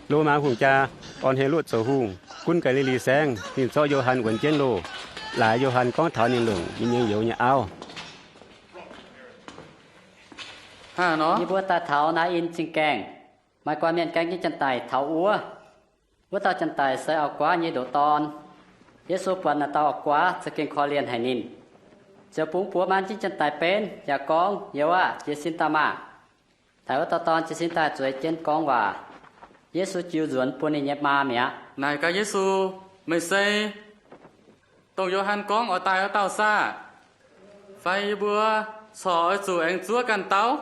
Lomaa Hungh jaa, orn Helotv zoux hungh, gunv Gaa^li^li Saengv. Ninh zorqv Yo^han wuonx jienv loh, laaix Yo^han gorngv taux ninh longc ninh nyei youz nyei auv. Yie mbuo daaih taux Naa^in Zingh Gaengh, maaih guanh mienh gaeng jienv janx-daic taux wuov. Wuov dauh janx-daic se auv-guaav nyei ndoqc dorn. Yesu buatc naaic dauh auv-guaav za'gengh korv-lienh haic ninh, ziouc bungx buoz maan jienv janx-daic benv yaac gorngv, Youz aah! Jiez sin daaih maah! Taux wuov dauh dorn jiez sin daaih zueiz jienv gorngv waac. Yesu jiu nzuonx bun ninh nyei maa mi'aqv. Naaic gaax Yesu, Meih se dongh Yo^han gorngv oix daaih wuov dauh saah? Fai yie mbuo corc oix zuqc aengx zuov ganh dauh?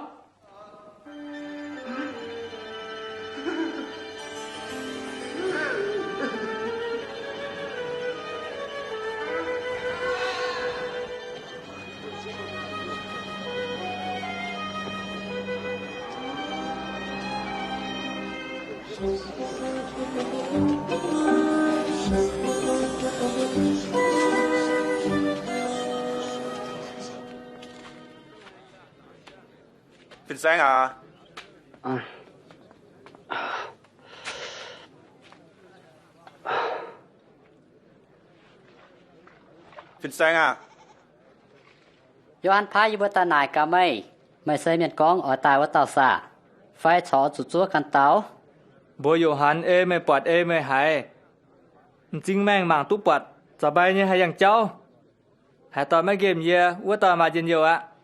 Fin-saeng aac, Fin-saeng aah! Yo^han paaiv yie mbuo daaih naaic gaax meih, meih se mienh gorngv oix daaih wuov dauh saah? Fai corc oix zuqc zuov ganh dauh? Mbuox Yo^han ei meih buatc ei meih haiz. M'zing maengh mangc duqv buatc, za'gengh maaih nyei haih yangh jauv. Haaix dauh maiv nqemh yie, wuov dauh maaih njien-youh aqv.